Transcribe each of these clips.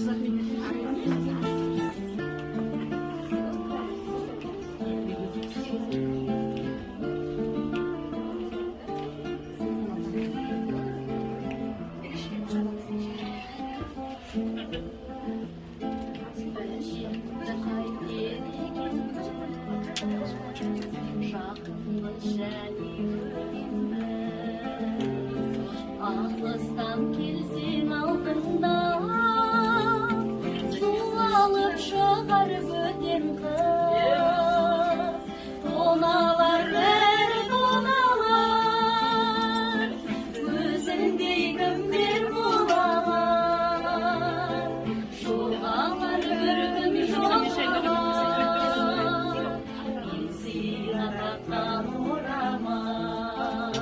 Жақынбыз және бөтенбіз. Алыстан келсең, алдыңда су алып шығар бөтен қыз. Тоналар бәрі, тоналар, өзіңдей кімдер болалар? Жоғалар бір күн, жоғалар мен сыйға тартқан орамал.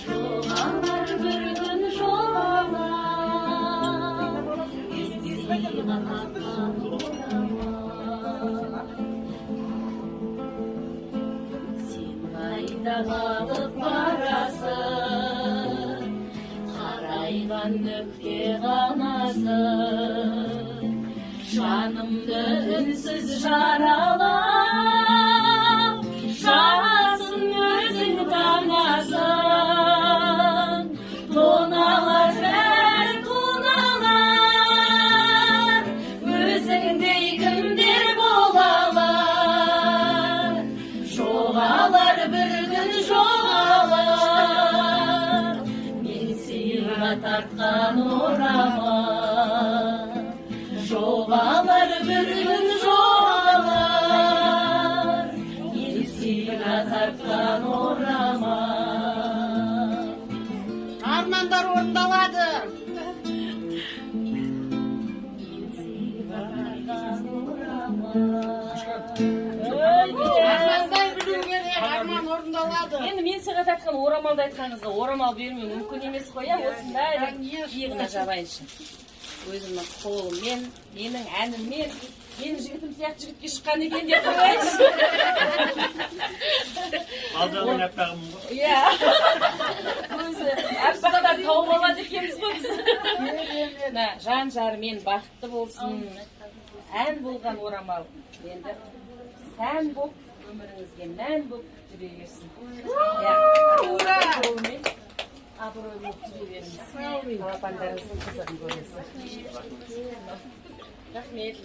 Жоғалар бір күн, жоғалар мен сыйға тартқан орамал. Сен қайда қалып барасың, қарайған нүкте ғанасың. Жанымды үнсіз жаралап, жарасын өзің таңасың. Тоналар бәрі, тоналар, өзіңдей кімдер болалар? Жоғалар бір күн, жоғалар мен сыйға тартқан орамал. Жоғалар бір күн, жоғалар мен сыйға тартқан орамал. Армандар орындалады. Мен сыйға тартқан орамал. Армандай білу керек, арман орындалады. Енді мен сыйға тартқан орамалды айтқаныңызға орамал бермеу мүмкін емес қой, иә? Осындай бір Конечно. иығына жабайыншы, өзімнің қолыммен, менің әніммен, менің жігітім сияқты жігітке шыққан екен деп қояйыншы. Балжанның аппағымын ғой. Иә, өзі аппақтан тауып алады екенбіз ғой біз. Мына жан жарымен бақытты болсын. Ән болған орамал енді сән болып, өміріңізге мән болып жүре берсін, иә. Ура! Жолымен абырой болып жүре беріңіз, балапандарыңыздың қызығын көріңіз. Рахмет.